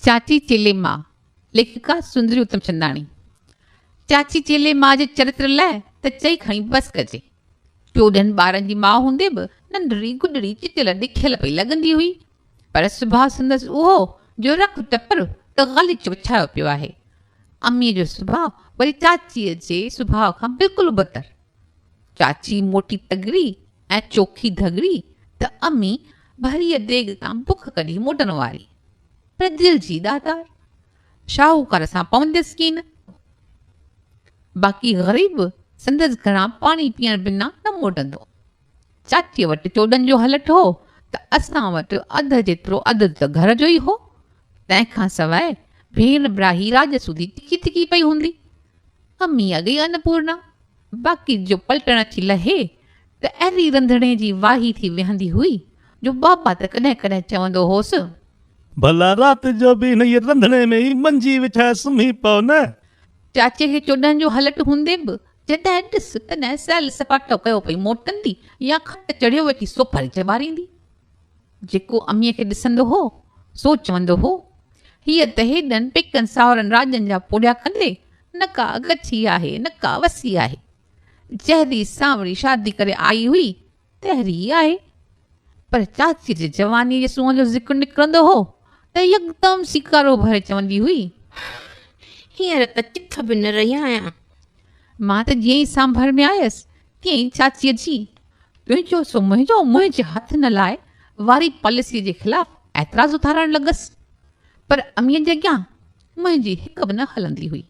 چاچي چيلي ماء، ليکڪا سندري اتمچنداڻي. چاچي چيلي ماء جي چرتر لاء ته چئي کڻي بس ڪجي. 14 ٻارن جي ماء هوندي به ننڍڙي گڏڙي چچل ڏکيل پئي لڳندي هئي. پر سڀاء سندس اهو جو رک ٽپر ته غاليچو وڇايو پيو آهي. اميء جو سڀاء وري چاچيء جي سڀاء کان بلڪل ابتر. چاچي موٽي تڳڙي ۽ چوکي ڌڳڙي ته امي ڀريء ديڳ تان بک ڪڍي موٽڻ واري. پر دل جي ڏاتار. شاهوڪار سان پونديس ڪين. باقي غريب سندس گهران پاڻي پيئڻ بنا نه موٽندو. چاچيء وٽ 14 جو هلٽ هو ته اسان وٽ اڌ جيترو اڌ ته گهر جو ئي هو. تنهن کان سواء ڀيڻ براهي راڄ سوڌي تکي تکي پئي هوندي. امي اڳ ئي انپورڻا، باقي جو پلٽڻ اچي لهي ته اهڙي رنڌڻي جي واهي ٿي ويهندي هئي جو بابا ته ڪڏهن ڪڏهن چوندو هوس. ڀلا رات جو به انهيء رنڌڻي ۾ ئي منجي وڇائي سمهي پئو نه. چاچي کي 14 جو هلٽ هوندي به جڏهن ڏس تڏهن سيل سپاٽو ڪيو پئي موٽندي يا کٽ چڙهيو ويٺي سوپاري چٻاريندي. جيڪو اميء کي ڏسندو هو، سو چوندو هو، هيء ته هيڏن پيڪن ساهورن راڄن جا پورهيا ڪندي نه ڪا گڇي آهي نه ڪا وسي آهي. جهڙي سانوري شادي ڪري آئي هئي، تهڙي ئي آهي. پر چاچيء جي جوانيء جي سونهن جو ذڪر نڪرندو هو ته يڪدم سيڪارو ڀري چوندي هئي. هينئر ته چٿ به نه رهي آهيان. مان ته جيئن ئي سانڀر ۾ آيس، تيئن ئي چاچيء جي تنهنجو سو منهنجو منهنجي هٿ نه لاء واري پاليسيء جي خلاف اعتراض اٿارڻ لڳس. پر اميء جي اڳيان منهنجي هڪ به نه هلندي هئي.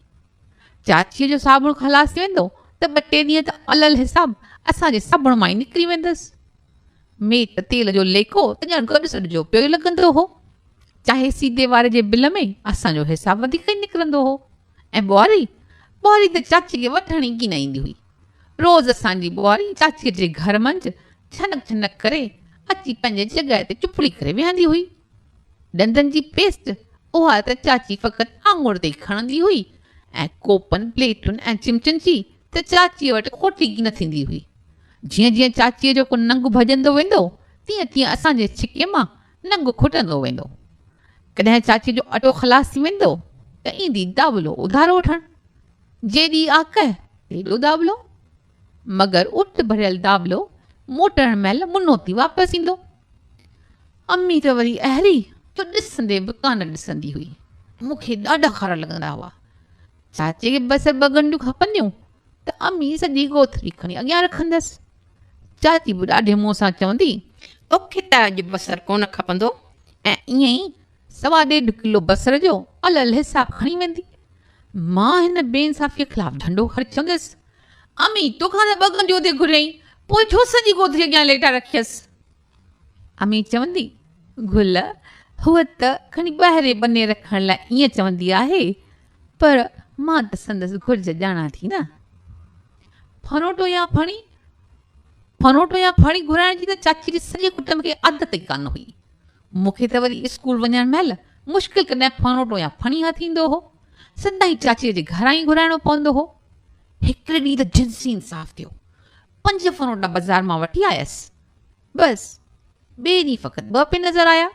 چاچيء جو صابڻ خلاص ٿي ويندو ته ٻه ٽي ڏينهن ته الل حساب اسان جي صابڻ مان ئي نڪري ويندس. ميٽ تيل جو ليکو ته ڄڻ گڏ سڏ جو پيو ئي لڳندو هو. چاهي سيدي واري جي بل ۾ اسان جو حساب وڌيڪ ئي نڪرندو هو. ۽ ٻوهاري، ٻوهاري ته چاچي کي وٺڻ ئي ڪين ايندي هئي. روز اسان جي ٻوهاري چاچيء جي گهر منجهه ڇنڪ ڇنڪ ڪري اچي پنهنجي جڳهه تي چپڙي ڪري ويهندي هئي. ڏندن جي پيسٽ اها ته چاچي فقط آڱر تي ئي کڻندي هئي ۽ ڪوپن، پليٽن ۽ چمچن جي ته چاچيء وٽ کوٽ ئي ڪين ٿيندي هئي. جيئن جيئن چاچيء جو ڪو ننگ ڀڄندو ويندو، تيئن تيئن اسان جي ڇڪي مان ننگ کٽندو ويندو. ڪڏهن چاچيء جو اٽو خلاص ٿي ويندو ته ايندي داٻلو اڌارو وٺڻ. جيڏي آڪهه تيڏو داٻلو. مگر اٺ ڀريل داٻلو موٽڻ مهل منو ٿي واپس ايندو. امي ته وري اهڙي جو ڏسندي به ڪانه ڏسندي هئي. مون کي ڏاڍا کارا لڳندا هئا. چاچي کي بصر ٻه ڳنڍيون کپنديون ته امي سڄي ڳوٿري کڻي اڳيان رکندس. چاچي به ڏاڍي منهن سان چوندي. توکي ته اڄ بصر ڪونه کپندو. ۽ ائين ئي سوا ڏيڍ ڪلو بصر جو الل حساب کڻي ويندي. مان هن بي انصافيء خلاف جهنڊو کڻي چوندس، امي توکان ته ٻه ڳنڍيون ٿي گهريائين، پوء ڇو سڄي ڳوٿري اڳيان ليٽائي رکيس؟ امي چوندي، گل، هوء ته کڻي ٻاهرين ٻني رکڻ لاء ائين چوندي آهي، پر مان ته سندس گهرج ڄاڻان ٿي نه. ڦڻوٽو يا ڦڻي، ڦڻوٽو يا ڦڻي گهرائڻ جي ته چاچي جي سڄي ڪٽنب کي عادت ئي ڪانه هئي. مون کي ته وري اسڪول وڃڻ مهل مشڪل ڪڏهن ڦڻوٽو يا ڦڻي هٿ ايندو هو. سدائين چاچيء جي گهران ئي گهرائڻو پوندو هو. هڪڙي ڏينهن ته جنسي انصاف ٿيو. پنج ڦڻوٽا بازار مان وٺي آيس. بس ٻئي ڏينهن فقط ٻه پئي نظر آيا.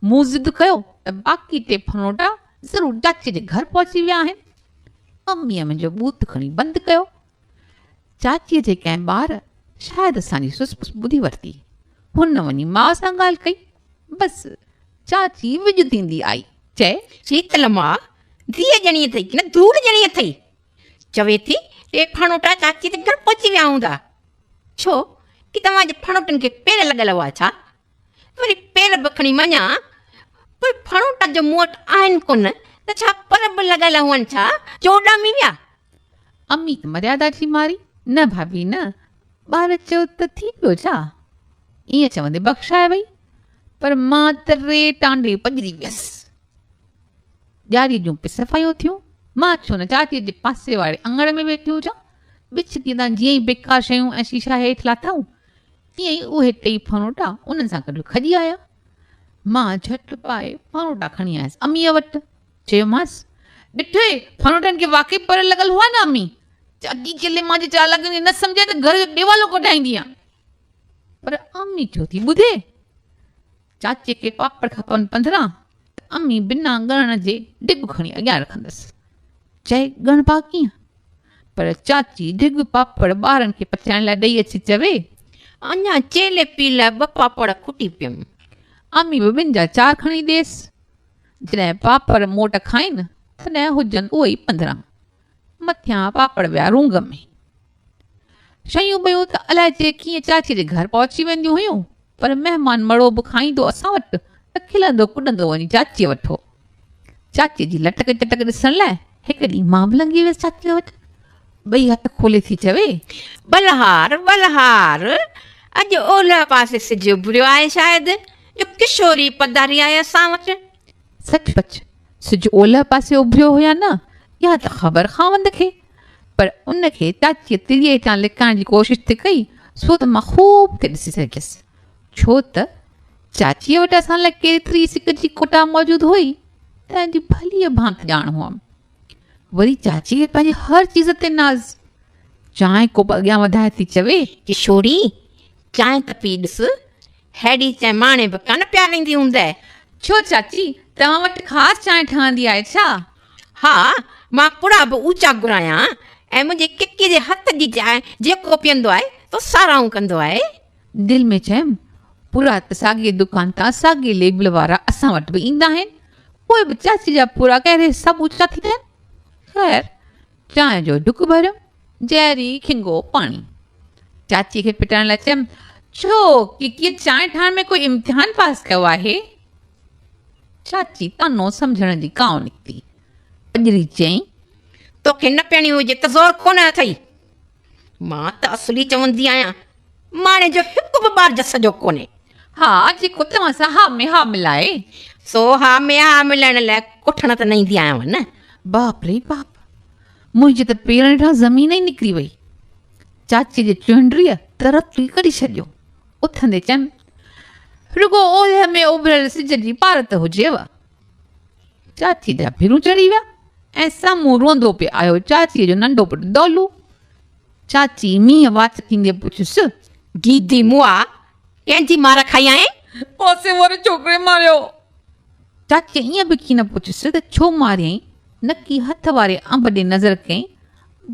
مون ضد ڪيو ته باقي ٽي ڦڻوٽا ضرور چاچيء جي گهر پهچي ويا آهن. اميء منهنجو ٻوٿ کڻي بند ڪيو. چاچيء جي ڪنهن ٻار شايد اسان جي سس پس ٻڌي ورتي. هن وڃي ماء سان ڳالهه ڪئي. بس چاچي وڄ ٿيندي آئي. چئي. شيتل ماء، ڌيء ڄڻي اٿئي ڪي نه ڌوڙ ڄڻي اٿئي؟ چوي ٿي، ٽي ڦڻوٽا چاچيء جي گهر پهچي ويا هوندا. ڇو ڪي توهان جي ڦڻوٽن کي پير لڳل هئا ڇا؟ وري پير به کڻي مڃان، پر ڦڻوٽا جو مون وٽ آهن ڪونه ته ڇا پر به لڳل هئن ڇا جو اڏامي ويا؟ امي ته مريادا جي ماري، نه ڀاڀي نه، ٻار چيو ته ٿي پيو ڇا؟ ائين چوندي بخشائي وئي، پر مان ته ري ٽانڊي پڄري ويس. ڄاريء جون به صفايون ٿيون. مان ڇو نه چاچيء جي پاسي واري اڱڻ ۾ ويٺي هجان. ٻڇتيء تان جيئن ئي بيڪار شيون ۽ شيشا هيٺ لاٿائون، تيئن ئي اهي ٽيئي ڦڻوٽا انهن سان گڏ کڄي آيا. مان جهٽ پائي ڦڻوٽا کڻي آيس اميء وٽ. چيومانس، ڏٺئي، ڦڻوٽن کي واقعي پر لڳل هئا نه امي؟ چاچي چلي مان جي چالاڪين کي نه سمجهين ته گهر جو ڏيوالو ڪڍائيندينء. پر امي ڇو ٿي ٻڌي؟ چاچي کي پاپڙ کپن 15 ته امي بنا ڳڻڻ جي ڊڳ کڻي اڳيان رکندس. چئي ڳڻبا ڪيئن؟ پر چاچي ڍڳ پاپڙ ٻارن کي پچائڻ لاء ڏئي اچي چوي. اڃا چيلي پيء لاء ٻه پاپڙ کٽي پيم. امي به ٻن جا چار کڻي ڏيس. جڏهن پاپڙ موٽ کائين، تڏهن هجن اهي ئي 15. مٿيان پاپڙ ويا رونگ ۾. شيون ٻيون ته الائجي ڪيئن چاچيء جي گهر پهچي وينديون هيون، پر مهمان مڙو به کائيندو اسان وٽ ته کلندو ڪڏندو وڃي چاچيء وٽ هو. چاچيء جي لٽڪ چٽڪ ڏسڻ لاء هڪ ڏينهن مان به لنگهي ويس چاچيء وٽ. ٻئي هٿ کولي ٿي چوي. ٻلهار، ٻلهار، اڄ اولهه پاسي سج اڀريو آهي شايد، جو ڪشوري پڌاري آهي اسان وٽ. سچ پچ سج اولهه پاسي اڀريو هو يا نه، اها ته خبر خاوند کي، پر ان کي چاچيء تريء هيٺان لڪائڻ جي ڪوشش ٿي ڪئي، سو ته مان خوب ٿي ڏسي سگهيس، ڇو ته چاچيء وٽ اسان لاء ڪيتري سڪ جي ڪوٽا موجود هئي، تنهن جي ڀليء ڀانت ڄاڻ هئم. وري چاچيء کي پنهنجي هر چيز تي ناز. چانهه ڪوپ اڳيان وڌائي ٿي چوي. ڪشوري، چانهه ته پي ڏس، ههڙي چانهه ماڻي به ڪانه پياريندي هوندء. ڇو چاچي، توهان وٽ خاص چانهه ٺهندي آهي ڇا؟ ها، مان پڙا به اوچا گهرايان ۽ منهنجي ڪڪي جي هٿ جي چانهه جيڪو پيئندو آهي، سو ساراهون ڪندو آهي. دل ۾ چيم، پڙا ته ساڳئي دڪان تان ساڳئي ليبل وارا اسان وٽ به ايندا آهن، پوء به چاچي جا پڙا ڪهڙي حساب اوچا ٿيندا آهن؟ خير، چانهه جو ڍڪ ڀريم، جهري کنگهو پاڻي. چاچيء کي پٽڻ لاء چيم، ڇو ڪڪيء چانهه ٺاهڻ ۾ ڪوئي امتحان پاس ڪيو آهي؟ چاچي طعنو سمجهڻ جي ڪانء نڪتي. پڄري چيائين. توکي نه پيئڻي هجي ته زور ڪونه اٿئي. مان ته اصلي چوندي آهيان، ماڻي جو هڪ به ٻار جس جو ڪونهي. ها، جيڪو توهان سان ها ۾ ها ملائي. سو ها ۾ ها ملائڻ لاء ڪٺڻ ته نه ايندي آهيانو نه. باپ ري باپ! منهنجي ته پيرن هيٺان زمين ئي نڪري وئي. چاچيء جي چهنڊڙيء ته رت ئي ڪڍي ڇڏيو. اٿندي چيم، رڳو اولهه ۾ اڀريل سج جي پارت هجيو. چاچيء جا ڦرون چڙهي ويا ۽ سامهون روئندو پئي آيو چاچيء جو ننڍو پٽ دولو. چاچي مينهن واچ ٿيندي پڇيس. گيدي مئا، ڪنهن جي مار کائي آئين؟ پاسي واري ڇوڪري ماريو. چاچيء ائين به ڪين پڇيس ته ڇو ماريائين، نڪي هٿ واري انب ڏي نظر ڪيائين،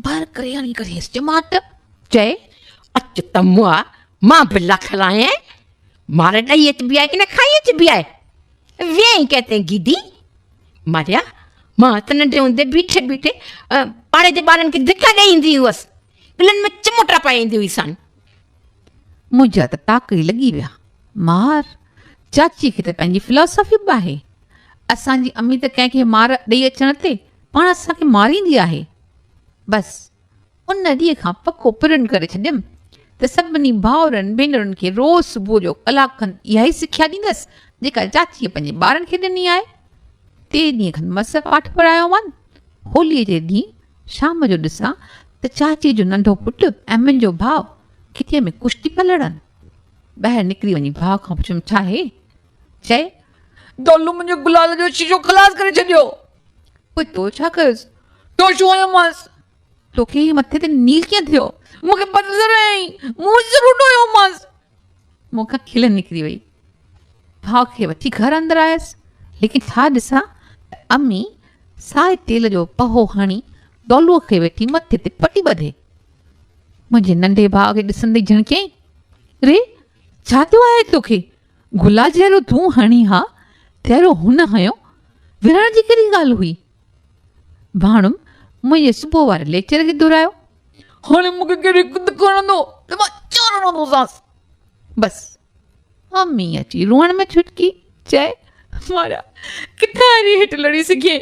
ڀر ڪري هڻي ڪڍيس چماٽ. چئي. اچ ته مئا، مان به لاکل آهيان. مار ڏئي اچبي آهي ڪي نه کائي اچبي آهي؟ ويئين ڪنهن تي گيدي؟ ماريا، مان ته ننڍي هوندي بيٺي بيٺي پاڙي جي ٻارن کي ڌڪا ڏئي ايندي هئس. ڳلن ۾ چموٽا پائي ايندي هئي سان. منهنجا ته طاق ئي لڳي ويا. مار! چاچيء کي ته پنهنجي فلاسافي به آهي. اسان جي امي ته ڪنهن کي مار ڏئي اچڻ تي پاڻ اسان کي ماريندي آهي. بس ان ڏينهن کان پڪو پرن ڪري ڇڏيم ته سڀني ڀائرن ڀينرن کي روز صبح جو ڪلاڪ کن اها ئي سکيا ڏيندس جيڪا چاچيء پنهنجي ٻارن کي ڏني آهي. ٽي ڏينهن کن مس پاٺ پڙهايومان. هوليء جي ڏينهن شام جو ڏسان ته چاچيء جو ننڍو پٽ ۽ منهنجو ڀاء گهٽيء ۾ ڪشتي پيا لڙن. ٻاهر نڪري وڃي ڀاء کان پڇيم ڇاهي؟ چئي، دولو منهنجي گلال جو شيشو خلاص ڪري ڇڏيو. پوء تو ڇا ڪيس؟ ٽوشو هنيومانس. توکي هي مٿي تي نيل ڪيئن ٿيو؟ مون کي بدنظر هنيائين، مون به ضرور ٽوهيومانس. مون کان کل نڪري وئي. ڀاء کي وٺي گهر اندر آيس، ليڪن ڇا ڏسان ته امي سائي تيل جو پهو هڻي دولوء کي ويٺي مٿي تي پٽي ٻڌي. منهنجي ننڍي ڀاء کي ڏسندي ئي جهڻڪيائين، ري، ڇا ٿيو آهي توکي؟ گلا جهڙو تون هڻين ها، تهڙو هن هنيو، وڙهڻ جي ڪهڙي ڳالهه هئي؟ ڀاڻم منهنجي صبح واري ليڪچر کي دهرايو. هاڻي مون کي ڪير هڪ ڌڪ هڻندو ته مان چار هڻندوسانس. بس امي اچي روئڻ ۾ ڇٽڪي، چئي، ماريا ڪٿان اهڙي هيٺ لڙي سگهين،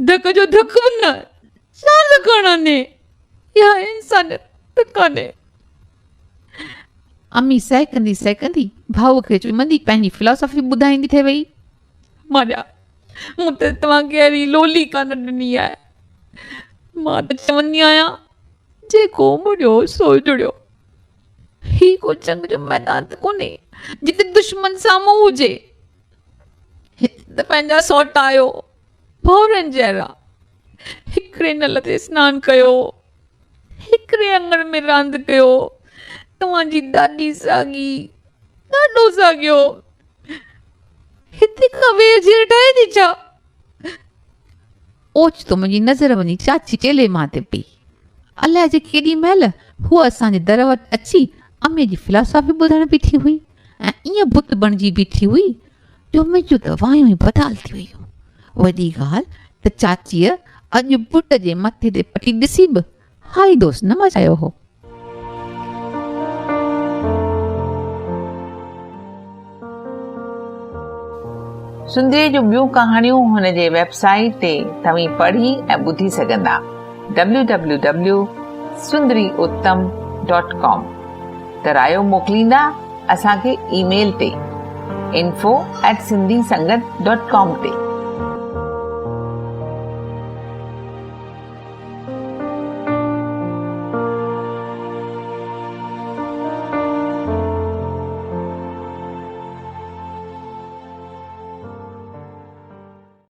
ڌڪ جو ڌڪ به نه، چار ڌڪ هڻندين، اها انسانيت ته ڪانهي. امي سهڪندي سهڪندي ڀائوء کي چمندي پنهنجي فلاسافي ٻڌائيندي ٿي وئي. ماريا مون ته توهان کي اهڙي لولي ڪانه ڏني آهي. مان ته چوندي آهيان جيڪو مڙيو سو جڙيو. هي ڪو جنگ جو ميدان ته ڪونهي جتي دشمن سامهون هجي. هتي ته پنهنجا سئوٽ آهيو، ڀائرن جهڙا. هڪڙي نل تي سنان ڪيو، هڪڙي اڱڻ ۾ راند ڪيو. توهان جي ڏاڏي ساڳي، ڏاڏو ساڳيو. هتي ڪا وير جير ٺاهي ٿي ڇا؟ اوچتو منهنجي نظر وڃي چاچي چيلي مان تي پئي. الائجي ڪيڏي مهل هوء اسان جي در وٽ اچي اميء جي فلاسافي ٻڌڻ بيٺي هئي ۽ ائين بت بڻجي بيٺي هئي جو منهنجون ته وايون ئي بدال ٿي ويون. وڏي ڳالهه ته چاچيء اڄ پٽ جي مٿي تي پٽي ڏسي به هائي دوس نه مچايو هو. سندريء جون ٻيون ڪهاڻيون هن جي ويب سائيٽ تي توهين پڙهي ۽ ٻڌي سگهندا www.sundariuttam.com ته رايو موڪليندا اسان کي اي ميل تي info@sindhisangat.com تي.